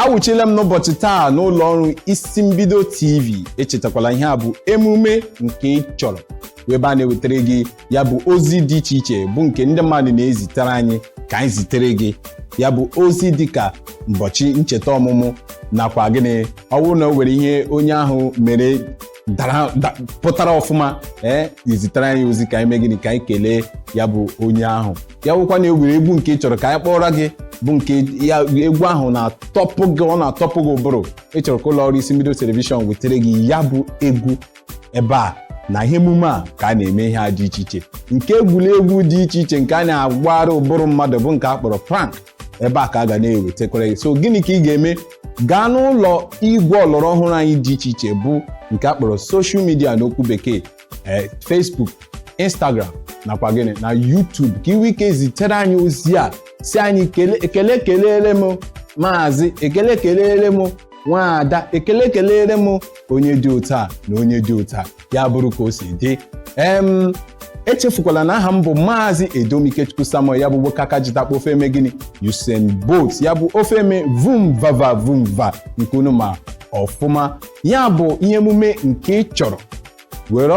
Awụchiela m n'ụbọchị taa n'ụlọ ọrụ Isi Mbido TV. Echetakwala, ihe a bụ emume nke ị chọrọ, ebe a na-ewetara gị ya bụ ozi dị iche iche bụ nke ndị mmadụ na-ezitere anyị ka anyị zitere gị ya bụ ozi, dịka ụbọchị ncheta ọmụmụ nakwa gịnị, ọ bụrụ na o nwere ihe onye ahụ mere dara pụtara ọfụma, ee, izitere anyị ozi ka anyị mee gịnị, ka anyị kelee ya bụ onye ahụ. Ya bụkwa na egwuregwu egwu nke ị chọrọ ka anyị kpọrọ gị, bụ nke ya egwu ahụ na-atọpụ gị, ọ na-atọpụ gị ụbụrụ, ị chọrọ ka ụlọ ọrụ Isi Mbido Telivishọn wetara gị ya bụ egwu ebe a na ihe emume a ka a na-eme ihe a dị iche iche, nke egwuregwu dị iche iche nke a na-agbara ụbụrụ mmadụ, bụ nke a kpọrọ prank, ebe a ka a ga na-ewetakwara gị. So gịnị ka ị ga-eme? Gaa n'ụlọ igwe ọlọrọ ọhụrụ anyị dị iche iche, bụ nke a kpọrọ social media n'okwu bekee, Facebook, Instagram nakwa gịnị na YouTube, ka iwe ike zitere anyị ozi a, si anyị ekele kelere m maazị, ekele kelere m nwaada, ekele kelere m onye dị otu a na onye dị otu a. Ya bụrụ ka o si dị. Echefukwala na aha m bụ Maazị Edomikechukwu Samuel, ya bụ nwoke aka jitakpo ofe eme gịnị, Usain Bolt, ya bụ ofe eme vum vava vum va nke unu ma ọfụma. Ya bụ ihe emume nke ị chọrọ, were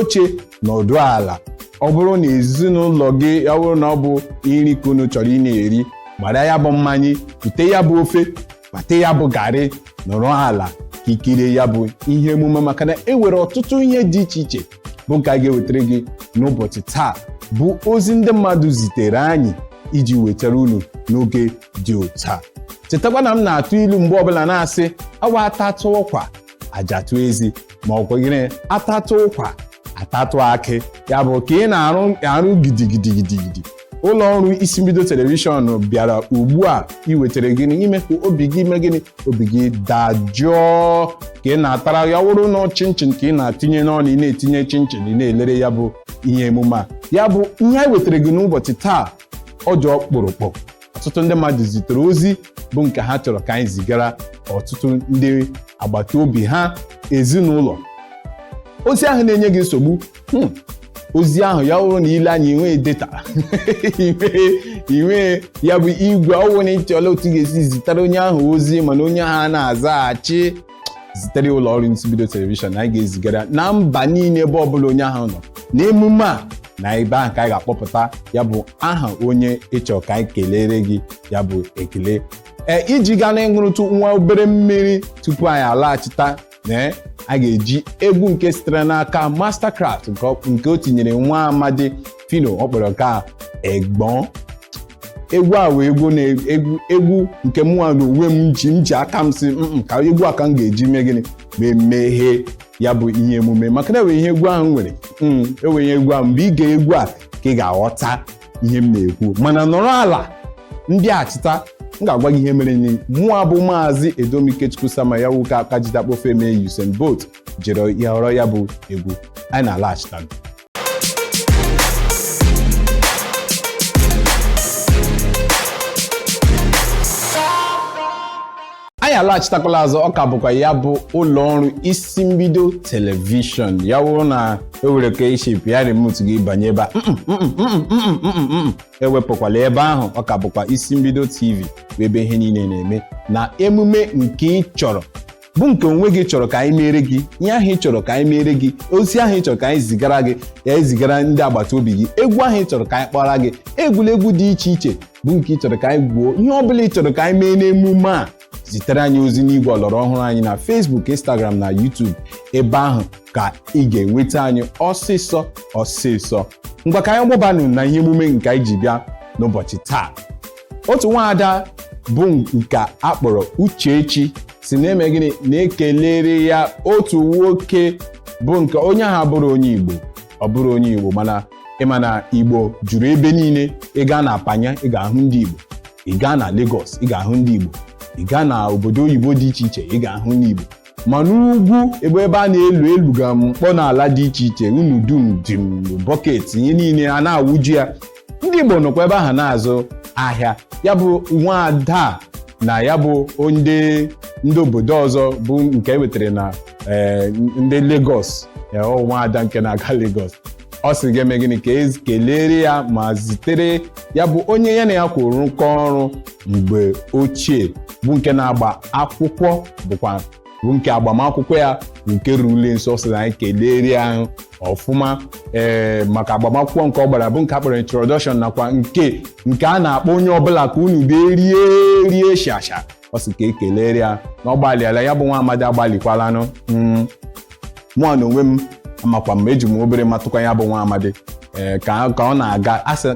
oche nọdụ ala. Ọ bụrụ na ezinụlọ gị, ọ bụrụ na ọ bụ nri ka unu chọrọ ị na-eri, gbara ya bụ mmanya, bute ya bụ ofe, kpate ya bụ garị, nọrọ ala ka ikirie ya bụ ihe emume, maka na e nwere ọtụtụ ihe dị iche iche bụ nke a ga-ewetara gị n'ụbọchị taa, bụ ozi ndị mmadụ zitere anyị iji wetara unu n'oge dị otu a. Chetakwa na m na-atụ ilu mgbe ọbụla na-asị, awa atatụ ụkwa ajatụ ezi, ma ọ gịnị, atatụ ụkwa atatụ akị. Ya bụ ka ị na-arụ arụ gidigidigidigidi. Ụlọ ọrụ Isi Mbido Telivishọn bịara ugbu a iwetara gịnị? Ime ka obi gị mee gịnị? Obi gị dajụọ ka ị na-atara ya. Wụrụ na chinchin ka ị na-atinye n'ọnụ, ị na-etinye chinchin, ị na-elere ya bụ ihe emume a. Ya bụ ihe anyị wetara gị n'ụbọchị taa, ọ dị ọkpụrụkpụ. Ọtụtụ ndị mmadụ zitere ozi bụ nke ha chọrọ ka anyị zigara ọtụtụ ndị agbata obi ha, ezinụlọ. Ozi ahụ na-enye gị nsogbu, ozi ahụ ya wụrụ na ile anya inwee data, inwee ya bụ igwe, ọ bụrụ na ịchọla otu ị ga-esi zitere onye ahụ ozi mana onye ahụ na-azaghachi, zitere ụlọ ọrụ Isi Mbido Telivishọn. Anyị ga-ezigara na mba niile, ebe ọbụla onye ahụ nọ n'emume a na ebe ahụ ka anyị ga-akpọpụta ya bụ aha onye ịchọ ka anyị kelere gị ya bụ ekele. Ee, iji gaa na ịṅụrụtụ nwa obere mmiri tupu anyị alaghachita, na a ga-eji egwu nke sitere n'aka Mastercraft, nke o tinyere nwa amadi Phyno, ọ kpọrọ ka Egbon. Egwu a wee egwu na egwu egwu nke mụnwa na onwe m ji aka m si ka egwu a ka m ga-eji mee gịnị, mee meghee ya bụ ihe emume, maka na enwe ihe egwu ahụ nwere, enwe ihe egwu ahụ. Mgbe ị ga egwu a ka ị ga-aghọta ihe m na-ekwu. Mana nọrọ ala, ndị achịta, m ga-agwa gị ihe mere nye mụa bụ Maazị Edomikechukwu Sama, ya nwoke aka jitakpo feme Usain Bolt, jere ya họrọ ya bụ egwu. Anyị na-alaghachita. Anyị alaghachitakwala azụ. Ọ ka bụkwa ya bụ ụlọ ọrụ Isi Mbido Telivishọn. Ya wụrụ na e were ka esi pịa remote gị banye ebe a, ewepụkwala ebe ahụ. Ọ ka bụkwa Isi Mbido TV, bụ ebe ihe niile na-eme na emume nke ị chọrọ, bụ nke onwe gị chọrọ ka anyị mere gị, ihe ahụ ị chọrọ ka anyị mere gị, ozi ahụ ị chọrọ ka anyị zigara gị, ya ezigara ndị agbata obi gị, egwu ahụ ị chọrọ ka anyị kpọrọ gị, egwuregwu dị iche iche bụ nke ị chọrọ ka anyị gwuo, ihe ọ bụla ị chọrọ ka anyị mee n'emume a, zitere anyị ozi n'igwe ọlọrọ ọhụrụ anyị na Facebook, Instagram na YouTube. Ebe ahụ ka ị ga-enweta anyị ọsịsọ ọsịsọ. Ngwa, ka anyị gbabanụ na ihe emume nke anyị ji bịa n'ụbọchị taa. Otu nwaada bụ nke a kpọrọ Uchechi si na-eme gịnị, na-ekelere ya otu nwoke bụ nke onye ahụ bụrụ onye Igbo. Ọ bụrụ onye Igbo, mana ịma na Igbo juru ebe niile. Ị gaa na Panya, ị ga-ahụ ndị Igbo. Ị gaa na Lagos, ị ga-ahụ ndị Igbo. Ị gaa na obodo oyibo dị iche iche, ị ga-ahụ ndị Igbo. Ma n'ugwu, ebe a na-elu elu ga mkpọ n'ala dị iche iche, unu dum dim bucket, ihe niile a na-awụju ya, ndị Igbo nọkwa ebe ahụ na-azụ ahịa. Ya bụ nwaada na ya bụ ndị obodo ọzọ bụ nke e wetara na ndị Lagos, nwaada nke na-aga Lagos. Ọ sị ga-eme gịnị ka e kelere ya ma zitere ya bụ onye ya na ya kwụrụ rụkọ ọrụ mgbe ochie, bụ nke na-agba akwụkwọ, bụkwa bụ nke agbamakwụkwọ ya nke rule nso. Sị na anyị kelere ya ahụ ọfụma, ee, maka agbamakwụkwọ nke ọ gbara, bụ nke a kpọrọ introduction, nakwa nke a na-akpọ onye ọbụla ka unu bịa rie rie shasha. Ọ sị ka ekelere ya na ọ gbalịala. Ya bụ nwa amadi agbalịkwalanụ. Mụa na onwe m amakwa m, eji m obere matụkwa ya bụ nwa amadi, ee, ka ọ na-aga, asị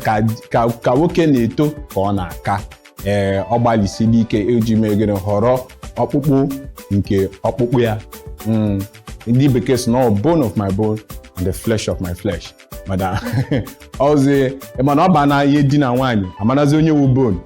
ka nwoke na-eto ka ọ na-aka. Ee, ọ gbalịsiri ike iji mee gịnị? Họrọ ọkpụkpụ nke ọkpụkpụ ya. Ndị bekee sị na ọ bone of my bone and the flesh of my flesh. Mana ọzi, mana ọ ba na ihe di na nwaanyị, amarazi onye wu bone,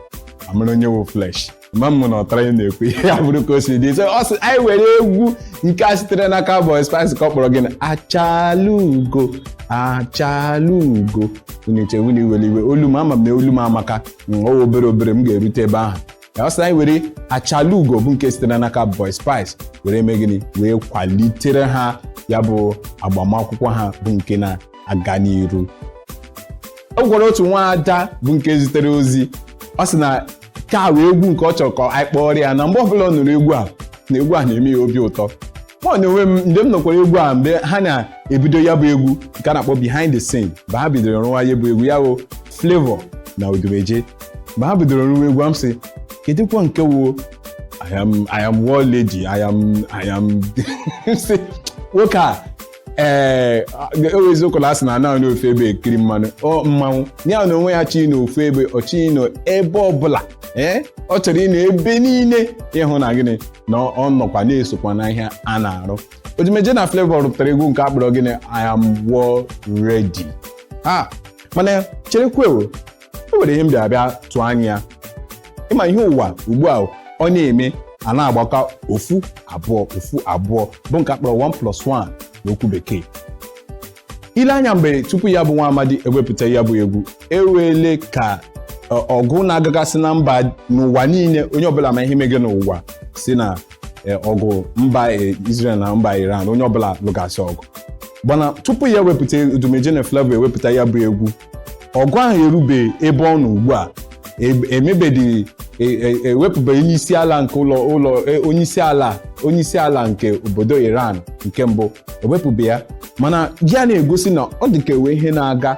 amara onye wu flesh. Ma m na ọtara ya na-ekwu ihe ya bụrụ ka o si dị. So ọ sị anyị were egwu nke a sitere n'aka Boy Spice ka ọ kpọrọ gịnị? Achalugo, Achalugo. Unu eche unu iwere iwe olu m, ama m na olu m amaka. Ọ obere obere m ga-erute ebe ahụ. Ọ sị anyị were Achalugo, bụ nke sitere n'aka Boy Spice, were mee gịnị? Wee kwalitere ha ya bụ agbamakwụkwọ ha, bụ nke na-aga n'iru. O gwara otu nwaada bụ nke zitere ozi, ọ sị na ka wee egwu nke ọ chọrọ ka anyị kpọrọ ya, na mgbe ọbụla ọ nụrụ egwu a, na egwu a na-eme ya obi ụtọ. Mụ na onwe m, mgbe m nọkwara egwu a, mgbe ha na-ebido ya bụ egwu nke a na-akpọ behind the scene, mgbe ha bidoro rụwa ya bụ egwu, ya bụ Flavour na Odumeje, mgbe ha bidoro rụwa egwu a, m sị, kedụkwa nke wo I am war lady, I am sị nwoke a. Ee, o eziokwu na asị na anaghị n'ofu ebe ekiri mmanụ ọ mmanwụ ya na onwe ya chi n'ofu ebe, ọ chi nọ ebe ọbụla. Ee, ọ chọrọ ịnọ ebe niile ịhụ na gịnị na ọ nọkwa na-esokwa na ihe a na-arụ. Odumeje na Flavour rụpụtara egwu nke akpọrọ gịnị? I am war ready. Ha mana cherekwe, o nwere ihe m bịara bịa tụọ anya ya. Ịma ihe ụwa ugbu a ọ na-eme, a na-agbakọ ofu abụọ, ofu abụọ, bụ nke akpọrọ 1 plus 1 n'okwu bekee. Ile anya, mgbe tupu ya bụ nwa amadi ewepụta ya bụ egwu, ewele ka ọgụ na-agagasị na mba n'ụwa niile, onye ọbụla ma ihe mege n'ụwa si na ọgụ mba Israel na mba Iran, onye ọbụla lụgasị ọgụ. Mana tupu ya ewepụta, Odumeje na Flavour ewepụta ya bụ egwu, ọgụ ahụ erube ebe ọ nọ ugbu a. Emebedịghị, ewepụbeghị onye isi ala nke ụlọ onye isi ala nke obodo Iran nke mbụ, ewepụbe ya. Mana ya na-egosi na ọ dị ka ewe ihe na-aga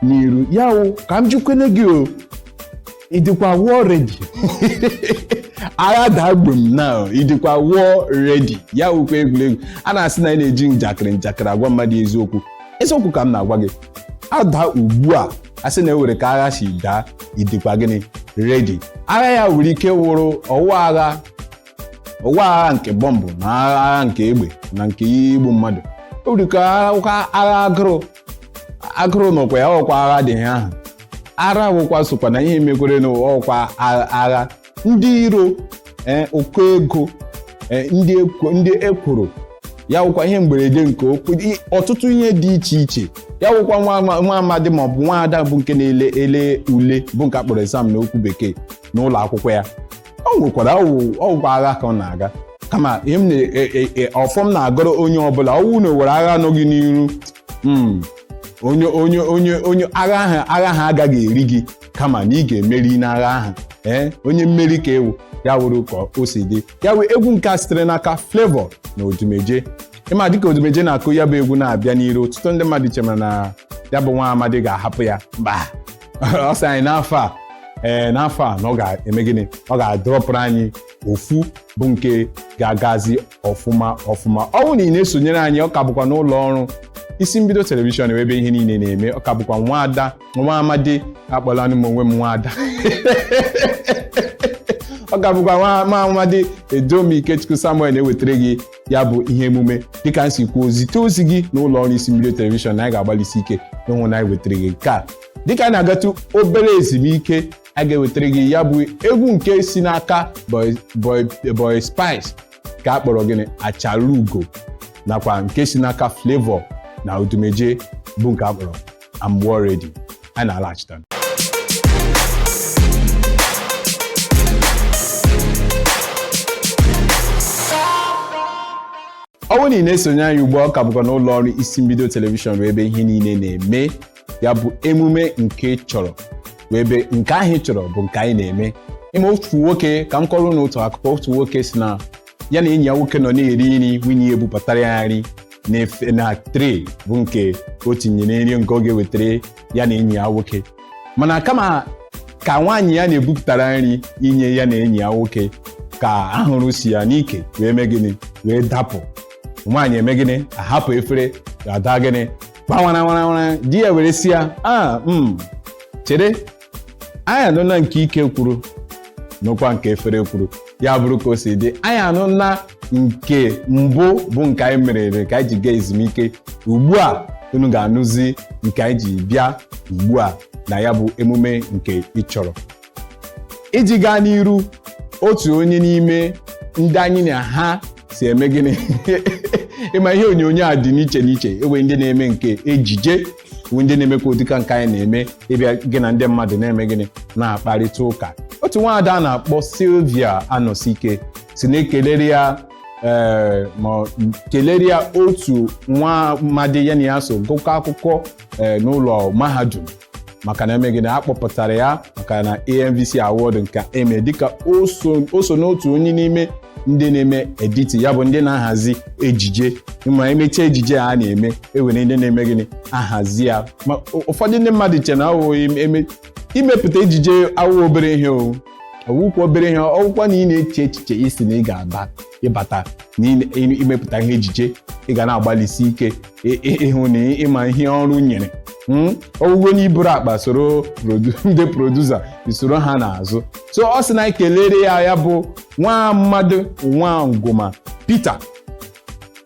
n'iru ya wụ ka m jukwene gị, o ịdịkwa war ready? Agha dagbe m na ịdịkwa war ready? Ya wụkwa egwuregwu a na-asị na ị na-eji njakịrị njakịrị agwa mmadụ eziokwu. Eziokwu ka m na-agwa gị, ada ugbu a, a sị na ewere ka agha si daa, ịdịkwa gịnị? Ready. Agha ya nwere ike wụrụ ọwụwa agha, ọwụwa agha nke bọmbụ na agha nke egbe na nke igbu mmadụ. O nwere ike agha agụrụ, agụrụ nọkwa ya, ọkwa agha dị ha ahụ. Ara wụkwa sokwa na ihe mekwere n'ọkwa agha ndị iro, ụkọ ego, ndị ekworo ya wụkwa ihe mberede nke okwu, ọtụtụ ihe dị iche iche. Ya wụkwa nwa amadi maọbụ nwa ada bụ nke na-ele ele ule, bụ nke akpọrọ exam n'okwu bekee, n'ụlọ akwụkwọ ya, ọ nwekwara ọwụkwa agha ka ọ na-aga. Kama ihe m ọfọ m na-agọrọ onye ọbụla ọwụ na owere agha nọ gị n'iru, onye agha ahụ, agha ahụ agaghị eri gị, kama na ị ga-emeri n'agha ahụ. Ee, onye mmeri ka ewu ya wụrụ ka o si dị. Ya wụ egwu nke a sitere n'aka Flavour na Odumeje. Ịma dịka Odumeje na-akụ ya bụ egwu na-abịa n'iru, ọtụtụ ndị mmadụ chemara na ya bụ nwa amadi ga-ahapụ ya. Mba, ọ sị anyị n'afọ a, ee, n'afọ a na ọ ga-eme gịnị? Ọ ga-adọpụrụ anyị ofu bụ nke ga-agazi ọfụma ọfụma. Ọ bụrụ na ị na-esonyere anyị, ọ ka bụkwa n'ụlọ ọrụ Isi Mbido Television ebe ihe niile na-eme. Ọ ka bụkwa nwaada nwa amadi, akpọlanụ m onwe m nwaada. Ọ ka bụkwa nwa amadi Edomi Ikechukwu Samuel na-ewetara gị ya bụ ihe emume. Dịka m si kwuo, zite ozi gị n'ụlọ ọrụ Isi Mbido Television na anyị ga-agbalịsi ike ịhụ na anyị wetara gị nke a. Dịka anyị na-agatụ obere ezumike, a ga-ewetara gị ya bụ egwu nke si n'aka Boy Spice ka a kpọrọ gịnị? Achalugo, nakwa nke si n'aka Flavour na Odumeje, bụ nke a kpọrọ I'm War Ready. Anyị na-alaghachita. Ọ bụrụ na ị na-esonye anyị ugbu a, ọ ka bụkwa n'ụlọ ọrụ Isi Mbido Telivishọn, bụ ebe ihe niile na-eme. Ya bụ emume nke ị chọrọ bụ ebe nke ahụ ị chọrọ bụ nke anyị na-eme. Ịma otu nwoke, ka m kọrọ n'otu akụkọ. Otu nwoke si na ya na enyi ya nwoke nọ na-eri nri, nwunye ya ebupụtara ya nri n'efe na tray bụ nke o tinyere nri nke ọ ga-ewetara ya na enyi ya nwoke. Mana kama ka nwaanyị ya na-ebupụtara nri inye ya na enyi ya nwoke, ka ahụrụ si ya n'ike wee mee gịnị? Wee dapụ. Nwaanyị eme gịnị? Ahapụ efere, ada gịnị? Gbanwara nwara nwara. Di ya were si ya, a chere anyị anụ na nke ike kwuru nụkwa nke efere kwuru. Ya bụrụ ka o si dị, anyị anụ na nke mbụ bụ nke anyị merere ka anyị ji gaa ezumike. Ugbu a unu ga-anụzi nke anyị ji bịa ugbu a na ya bụ emume nke ị chọrọ. Iji gaa n'iru, otu onye n'ime ndị anyị na ha si eme gịnị, ịma ihe onyonyo a dị n'iche n'iche. Enwe ndị na-eme nke ejije, bụ ndị na-emekwa ụdịka nke anyị na-eme, ịbịa gị na ndị mmadụ na-eme gịnị? Na-akparịta ụka. Otu nwaada a na-akpọ Sylvia Anọsike si na-ekelere ya, ee, ma kelere ya otu nwa amadi ya na ya so gụkọ akwụkwọ, ee, n'ụlọ mahadum, maka na emegide a kpọpụtara ya maka na AMVC Award nke eme dịka o so n'otu onye n'ime ndị na-eme edit, ya bụ ndị na-ahazi ejije. Ma emechaa ejije a na-eme, ewere ndị na-eme gịnị? Ahazi ya. Ma ụfọdụ ndị mmadụ che na awụ eme imepụta ejije awụ obere ihe. O ọwụkwa obere ihe. Ọwụkwa na ị na-eche echiche isi na ị ga-aba ịbata na imepụta ihe ejije, ị ga na-agbalịsi ike ịhụ na ịma ihe ọrụ nyere. Ọgwụgwọ na iburu akpa soro ndị producer isoro ha n'azụ. So ọ sị na kelere ya, ya bụ nwa mmadụ nwa ngụma Peter,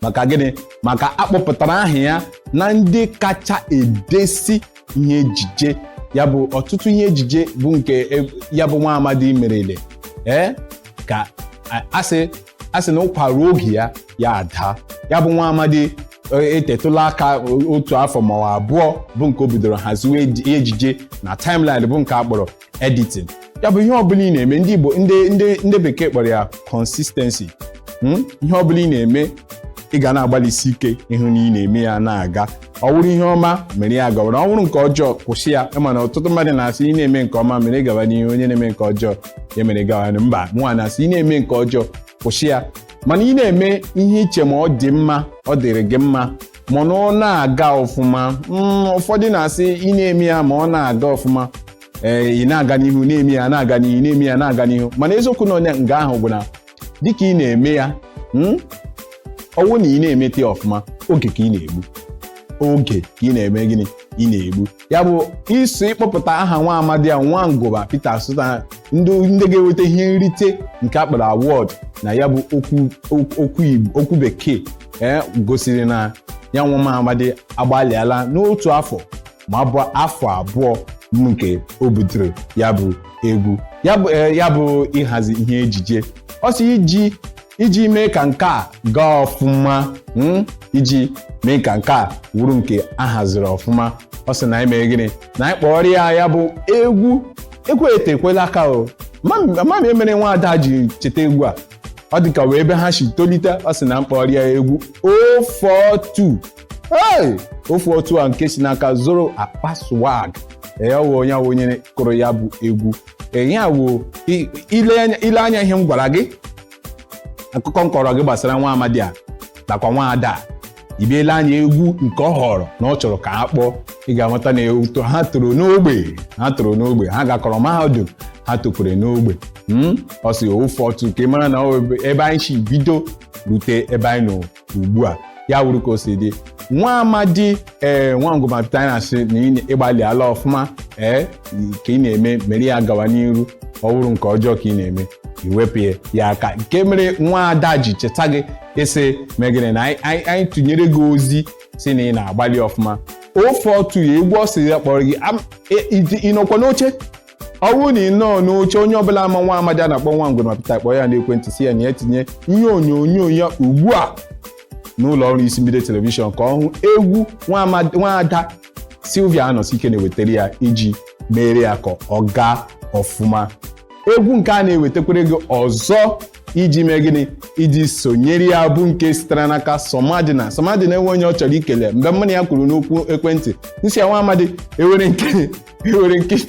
maka gịnị? Maka akpọpụtara aha ya na ndị kacha edesi ihe ejije. Ya bụ ọtụtụ ihe ejije bụ nke ya bụ nwa amadi merele, ee, ka asị na ụkwa ruo oge ya, ya ada. Ya bụ nwa amadi etetụla aka otu afọ ma ọ abụọ bụ nke o bidoro haziwe ihe ejije na timeline bụ nke a kpọrọ editing. Ya bụ ihe ọbụla ị na-eme, ndị Igbo, ndị bekee kpọrọ ya consistency. Ihe ọbụla ị na-eme, ị ga na-agbalịsi ike ịhụ na ị na-eme ya na-aga. Ọ wụrụ ihe ọma, mere ya gawara. Ọ wụrụ nke ọjọọ, kwụsị ya. Mana ọtụtụ mmadụ na-asị, ị na-eme nke ọma, mere gawa n'ihu, onye na-eme nke ọjọọ, ya mere gawa. Mba, mụnwa na-asị, ị na-eme nke ọjọọ, kwụsị ya. Mana ị na-eme ihe iche ma ọ dị mma, ọ dịrị gị mma, mana ọ na-aga ọfụma. Ụfọdụ na-asị ị na-eme ya ma ọ na-aga ọfụma, ee, ị na-aga n'ihu na-eme ya, na-aga n'ihu na-eme ya, na-aga n'ihu. Mana eziokwu na onye nga ahụ bụ na dịka ị na-eme ya, ọwụ na ị na-emete ya ọfụma, oge ka ị na-egbu, oge ka ị na-eme gịnị? Ị na-egbu. Ya bụ iso ịkpọpụta aha nwa amadi a, nwa ngụba Peter Sụta, ndị ga-enweta ihe nrite nke akpọrọ award na ya bụ okwu okwu Igbo, okwu bekee, ee, gosiri na ya nwa amadi agbalịala n'otu afọ ma bụ afọ 2 nke o bidoro ya bụ egwu, ya bụ ya bụ ịhazi ihe ejije. Ọ sị iji mee ka nke a gaa ọfụma, iji mee ka nke a wuru nke a haziri ọfụma, ọ sị na anyị mere gịnị? Na anyị kpọrọ ya, ya bụ egwu. Egwu etekwela aka o mami emere nwaada ji cheta egwu a, ọ dị ka wee ebe ha si tolite. Ọ sị na mkpọrọ ya egwu 042, hey! 042 a nke si n'aka Zoro Akpa Swag. Ee, ọ wụ onye awụ onye kụrụ ya bụ egwu. Ee, ya wụ ile anya ihe m gwara gị, akụkọ m kọrọ gị gbasara nwa amadi a nakwa nwaada a. Ibiela anya egwu nke ọ họrọ na ọ chọrọ ka a kpọọ, ị ga-amata na eto ha toro n'ogbe, ha toro n'ogbe, ha gakọrọ mahadum, ha tokwere n'ogbe. Ọ sị ofu ka ị mara na ọ bụ ebe anyị si bido rute ebe anyị nọ ugbu a. Ya wuru ka o si dị, nwa amadi, ee, nwa ngụmapụta, anyị na-asị na ị ịgbalịala ọfụma. Ee, ka ị na-eme, mere ya gawa n'iru. Ọ wụrụ nke ọjọọ ka ị na-eme, iwepụ ya aka. Nke mere nwa ada ji cheta gị ịsị megịrị na anyị tụnyere gị ozi si na ị na-agbalị ọfụma. Ofe otu ya egwu ọ sị ya kpọrọ gị, ị nọkwa n'oche. Ọ bụrụ na ị nọọ n'oche, onye ọbụla ama nwa amadi a na-akpọ nwa ngwere kpọọ ya n'ekwentị, si ya na ya tinye ihe onyonyo ya ugbu a n'ụlọ ọrụ Isi Mbido Telivishọn ka ọ hụ egwu nwaada Sylvia Anọsike na-ewetara ya iji mere ya ka ọ gaa ọfụma. Egwu nke a na-ewetakwere gị ọzọ. Iji mee gịnị? Iji sonyere ya, bụ nke sitere n'aka Somadina. Somadina enwe onye ọ chọrọ ikele. Mgbe mụ na ya kwuru n'okwu ekwentị, nsị ya, nwa amadi, ewere nke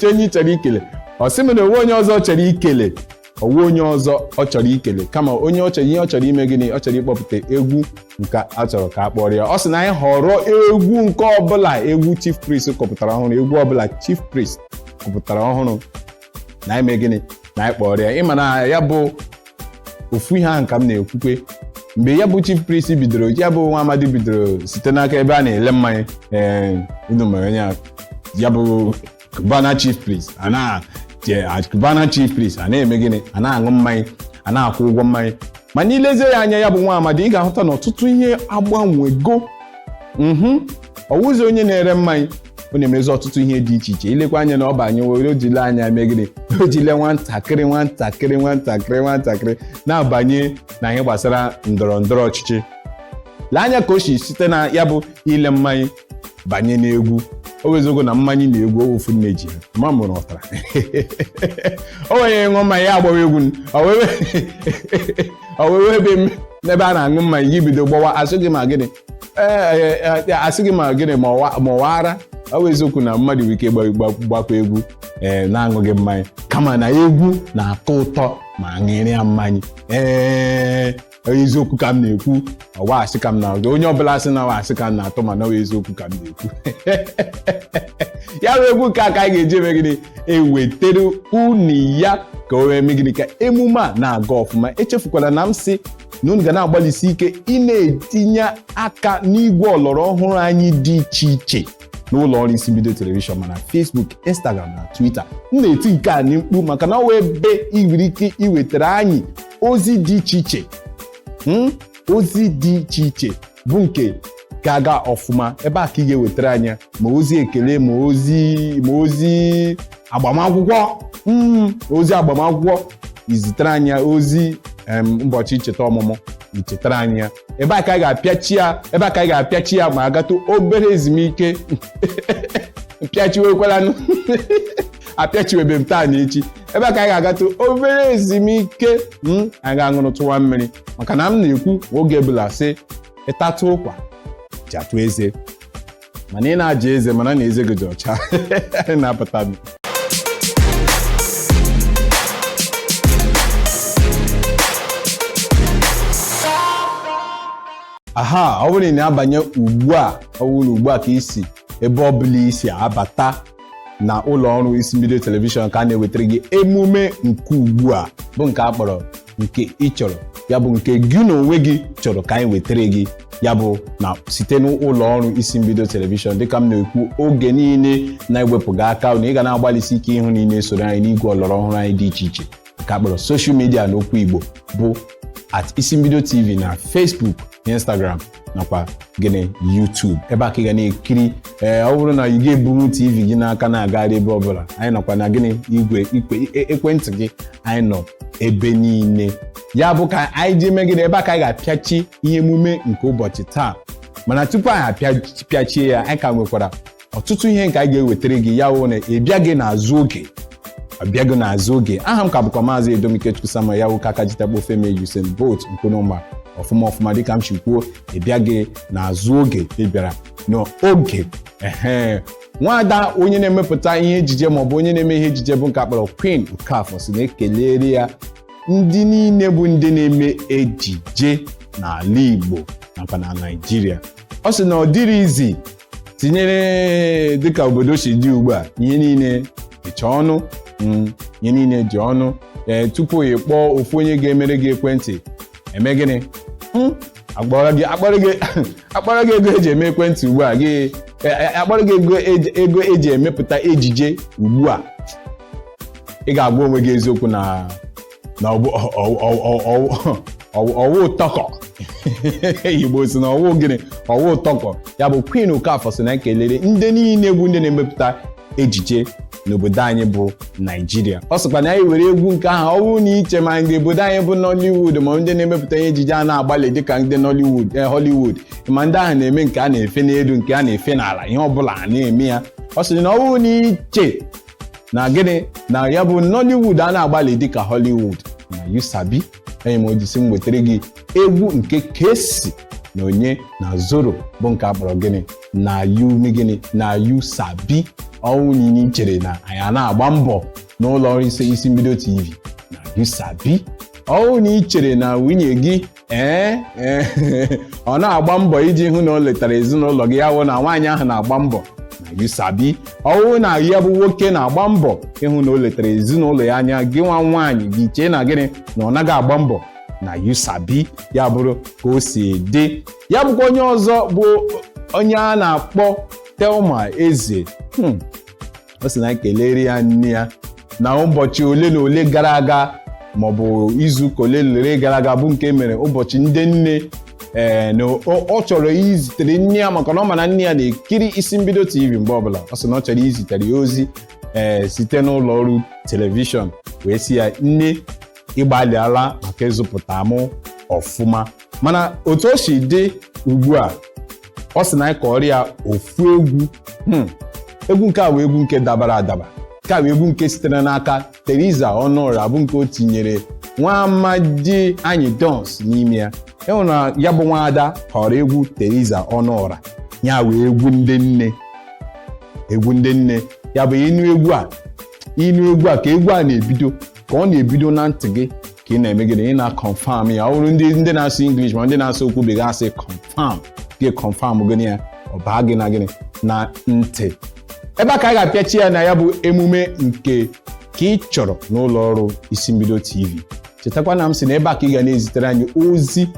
onye ị chọrọ ikele, ọ sị m na onwe onye ọzọ ọ chọrọ ikele, onwe onye ọzọ ọ chọrọ ikele, kama onye ọ chọrọ, ihe ọ chọrọ ime gịnị? Ọ chọrọ ịkpọpụta egwu nke a chọrọ ka a kpọrọ ya. Ọ sị na anyị họrọ egwu nke ọbụla, egwu Chief Priest kọpụtara ọhụrụ, egwu ọbụla Chief Priest kọpụtara ọhụrụ, na anyị mee gịnị? Na anyị kpọrọ ya. Ịma na ya bụ ofu ihe ahụ ka m na-ekwukwe mgbe ya bụ Chief Priest bidoro, ya bụ nwa amadi bidoro site n'aka ebe a na-ele mmanya. Ee, unu mere onye ya bụ Cubana Chief Priest, a na Cubana Chief Priest, a na-eme gịnị? A na-aṅụ mmanya, a na-akwụ ụgwọ mmanya. Mana ilezie ya anya, ya bụ nwa amadi, ị ga-ahụta na ọtụtụ ihe agbanwego. Ọwụzi onye na-ere mmanya, ọ na-emezi ọtụtụ ihe dị iche iche. Ilekwa anya na ọ banye were ojile anya mee gịnị? O jile nwatakịrị nwatakịrị nwatakịrị nwatakịrị na-abanye na ihe gbasara ndọrọ ndọrọ ọchịchị. Lee anya ka o si site na ya bụ ile mmanya banye n'egwu. O wezogo na mmanya na egwu ofu nne ji ha ma mụrụ ọtara. O nwere ṅụọ mmanya, ya agbawa egwu. O wewe ebe n'ebe a na-aṅụ mmanya gị bido gbawa, asị gị ma gịnị? Asị gị ma gịnị? Ma ọwa ara. Ọ bụ eziokwu na mmadụ nwere ike gbakwa egwu ee na-aṅụghị mmanya, kama na egwu na-atọ ụtọ ma aṅụrị ya mmanya. Ee, eziokwu ka m na-ekwu. Ọwa asị ka m na onye ọbụla sị na ọwa asị ka m na-atọ, mana ọ eziokwu ka m na-ekwu. Ya bụ egwu nke a ka anyị ga-eji eme gịnị? Ewetere unu ya ka o wee mee gịnị? Ka emume a na-aga ọfụma. Echefukwala na m sị na unu ga na-agbalịsi ike ị na-etinye aka n'igwe ọlọrọ ọhụrụ anyị dị iche iche n'ụlọ ọrụ Isi Mbido Telivishọn, mana Facebook, Instagram na Twitter. M na-eti nke a mkpu maka na ọ wee ebe ị nwere ike iwetara anyị ozi dị iche iche, ozi dị iche iche bụ nke ga-aga ọfụma. Ebe a ka ị ga-ewetara anyị ma ozi ekele, ma ozi agbamakwụkwọ, ozi agbamakwụkwọ, izitere anyị ozi ụbọchị ncheta ọmụmụ, ichetara anyị ya. Ebe a ka anyị ga-apịachi ya, ebe a ka anyị ga-apịachi ya ma agatụ obere ezumike. Mpịachiwekwalanụ, apịachiwebe m taa na echi. Ebe a ka anyị ga-agatụ obere ezumike, anyị ga-aṅụrụtụwa mmiri, maka na m na-ekwu oge bụla sị ịtatụ ụkwa jatụ eze, mana ị na-aja eze, mana na eze gị dị ọcha na-apụta. Aha, ọ bụrụ na ị na-abanye ugbu a, ọ bụrụ na ugbu a ka isi ebe ọ bụla isi abata na ụlọ ọrụ Isi Mbido Telivishọn, ka a na-ewetara gị emume nke ugbu a bụ nke a kpọrọ Nke Ị Chọrọ, ya bụ nke gị na onwe gị chọrọ ka anyị wetara gị ya, bụ na site n'ụlọ ọrụ Isi Mbido Telivishọn. Dịka m na-ekwu oge niile, na-ewepụghị aka na ị ga na-agbalịsi ike ịhụ na ị na-esoro anyị n'igwe ọlọrọ ọhụrụ anyị dị iche iche nke a kpọrọ social media n'okwu Igbo, bụ @IsimbidoTV na Facebook, Instagram nakwa gịnị? YouTube. Ebe a ka ị ga na-ekiri. Ee, ọ bụrụ na ị ga-eburu TV gị n'aka na-agagharị ebe ọbụla, anyị nọkwa na gịnị? Igwe ekwentị gị. Anyị nọ ebe niile. Ya bụ ka anyị ji eme gịnị? Ebe a ka anyị ga-apịachi ihe emume nke ụbọchị taa. Mana tupu anyị apịachie ya, anyị ka nwekwara ọtụtụ ihe nke anyị ga-ewetara gị. Ya wụ na ị bịaghị n'azụ oge, ọbịago n'azụ oge. Aha m ka bụkwa Maazị Edomikechukwu Samuel, ya wụ aka jitekpa ofe mee Usain Bolt nkwunụma ọfụma ọfụma. Dịka m si kwuo, ị bịaghị n'azụ oge, ị bịara n'oge. Ehe, nwaada onye na-emepụta ihe ejije maọbụ onye na-eme ihe ejije bụ nke akpọrọ Queen Okafor si na-ekelere ya ndị niile bụ ndị na-eme ejije n'ala Igbo nakwa na Naịjirịa. Ọ sị na ọ dịrị izi, tinyere dịka obodo si dị ugbu a, ihe niile dịcha ọnụ, ihe niile dị ọnụ. Ee, tupu ị kpọọ ofu onye ga-emere gị ekwentị, eme gịnị? Akpọrọ gị akpọrọ gị ego eji eme ekwentị ugbu a, gị akpọrọ gị ego eji emepụta ejije ugbu a, ị ga-agwa onwe gị eziokwu na ọwụ ụtọkọ. Igbo si na ọwụ gịnị? Ọwụ ụtọkọ. Ya bụ Queen Okafor si na ekelere ndị niile bụ ndị na-emepụta ejije n'obodo anyị bụ Naijiria. Ọ sịkwa na anyị were egwu nke ahụ. Ọ bụrụ na iche ma ndị obodo anyị bụ Nollywood ma ndị na-emepụta ihe ejije a na-agbalị dịka ndị Nollywood, Hollywood, ma ndị ahụ na-eme nke a na-efe n'elu, nke a na-efe n'ala, ihe ọbụla a na-eme ya, ọ sịrị na ọ bụrụ na iche na gịnị na ya bụ Nollywood a na-agbalị dịka Hollywood, na you sabi. Enyi m ojisi m wetara gị egwu nke Kcee na onye na Zoro bụ nke akpọrọ gịnị? Na You gịnị? Na You Sabi. Ọnwụ niile chere na anyị a na-agba mbọ n'ụlọ ọrụ isi mbido TV, na You Sabi. Ọnwụ na ị chere na nwunye gị ee ọ na-agba mbọ iji hụ na o letara ezinụlọ gị, ya wụ na nwaanyị ahụ na-agba mbọ, na You Sabi. Ọwụ na ya bụ nwoke na-agba mbọ ịhụ na o letara ezinụlọ ya anya, gị nwa nwaanyị gị chee na gịnị, na ọ naghị agba mbọ, na You Sabi. Ya bụrụ ka o si dị. Ya bụkwa onye ọzọ bụ onye a na-akpọ Thelma Eze. Ọ sị na kelere ya nne ya na ụbọchị ole na ole gara aga, maọbụ izuụka ole na ole gara aga, bụ nke mere ụbọchị ndị nne. Ee, na ọ chọrọ izitere nne ya, maka na ọ ma na nne ya na-ekiri Isi Mbido TV mgbe ọbụla. Ọ sị na ọ chọrọ izitere ya ozi ee site n'ụlọ ọrụ telivishọn, wee sị ya, "Nne, ịgbalịala maka ịzụpụta mụ ọfụma." Mana otu o si dị ugbu a, ọ sị na anyị kọrọ ya ofu egwu. Egwu nke a bụ egwu nke dabara adaba. Nke a bụ egwu nke sitere n'aka Teresa Ọnụra, bụ nke o tinyere nwa amadi anyị Dons n'ime ya. Ịhụ na ya bụ nwaada họrọ egwu Teresa Ọnụra, ya wee egwu ndị nne, egwu ndị nne. Ya bụ ịnụ egwu a, ịnụ egwu a, ka egwu a na-ebido, ka ọ na-ebido na ntị gị, ka ị na-eme gịnị? Ị na-confirm ya. Ọ bụrụ ndị na-asụ English ma ndị na-asụ okwu bekee asị confirm, gị confirm gịnị ya, ọ baa gị na gịnị? Na ntị. Ebe a ka anyị ga-apịachi ya na ya bụ emume nke ka ị chọrọ n'ụlọ ọrụ Isi Mbido TV. Chetakwa na m sị na ebe a ka ị ga na-ezitere anyị ozi,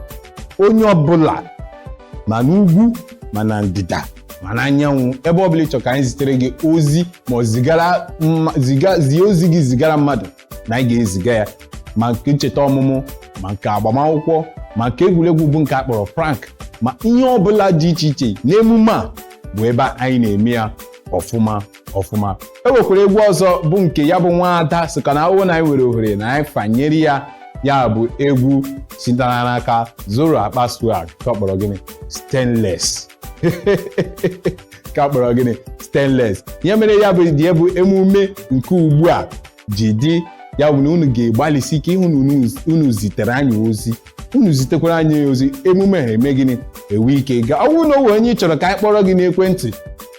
onye ọbụla, ma n'ugwu, ma na ndịda, ma na anyanwụ, ebe ọbụla ị chọrọ ka anyị zitere gị ozi, ma ọ zigara ziga zie ozi gị, zigara mmadụ, na anyị ga-eziga ya, ma nke ncheta ọmụmụ, ma nke agbamakwụkwọ, ma nke egwuregwu bụ nke a kpọrọ prank, ma ihe ọbụla dị iche iche n'emume a bụ ebe anyị na-eme ya ọfụma ọfụma. E nwekwara egwu ọzọ bụ nke ya bụ nwaada sịkwa na awụ na anyị nwere ohere na anyị fanyere ya. Ya bụ egwu sitere n'aka Zoro Akpa Swag, ka ọ kpọrọ gịnị? Stainless. Ka kpọrọ gịnị? Stainless. Ihe mere ya bụ dị bụ emume nke ugbu a ji dị ya bụ na unu ga-agbalịsi ike ịhụ na unu zitere anyị ozi, unu zitekwara anyị ozi, emume ha eme gịnị? Ewe ike ga. Ọ bụrụ na o nwere onye ị chọrọ ka anyị kpọrọ gị n'ekwentị,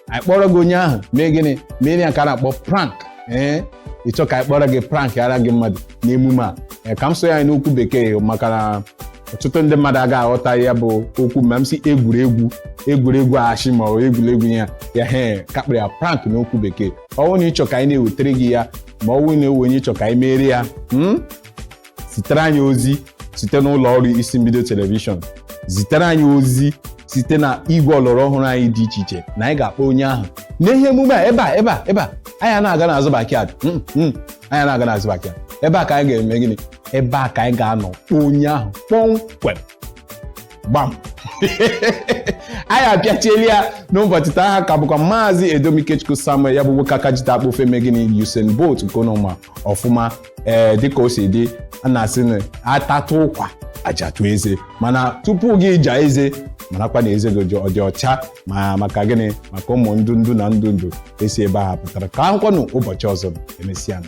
anyị kpọrọ gị onye ahụ, mee gịnị? Mere ya ka a na-akpọ prank. Ee, ịchọ ka anyị kpọrọ gị prank ara gị mmadụ n'emume a. Ee, ka m so ya n'okwu bekee, maka na ọtụtụ ndị mmadụ agaghị aghọta ya bụ okwu ma m si egwuregwu, egwuregwu ashị, ma ọ bụ egwuregwu ya ya he kakpịrị ya prank n'okwu bekee. Ọ bụrụ na ịchọ ka anyị na-ewetara gị ya, ma ọ bụrụ na ewe onye ịchọ ka anyị mere ya, zitere anyị ozi site n'ụlọ ọrụ Isi Mbido Telivishọn, zitere anyị ozi site na igwe ọlọrọ ọhụrụ anyị dị iche iche, na anyị ga-akpọ onye ahụ n'ihe emume a. Ebe a, ebe a, ebe a anyị na-aga n'azụ backyard, anyị na-aga n'azụ backyard, ebe a ka anyị ga-eme gịnị? Ebe a ka anyị ga-anọ kpọọ onye ahụ kpọmkwem gbam. Anyị apịachiela ya n'ụbọchị taa. Ha ka bụkwa Maazị Edomikechukwu Samuel, ya bụ nwoke aka jite akpụ ofe gịnị? Usain Bolt, nke ụnụ ma ọfụma. Ee, dịka o si dị, a na-asị na atatụ ụkwa ajatụ eze, mana tupu gị ja eze, marakwa na eze gị ọ dị ọcha. Ma maka gịnị? Maka ụmụ ndụ ndụ na ndụ ndụ esi ebe ahụ pụtara. Ka ahụkwanụ ụbọchị ọzọ. Emesịa.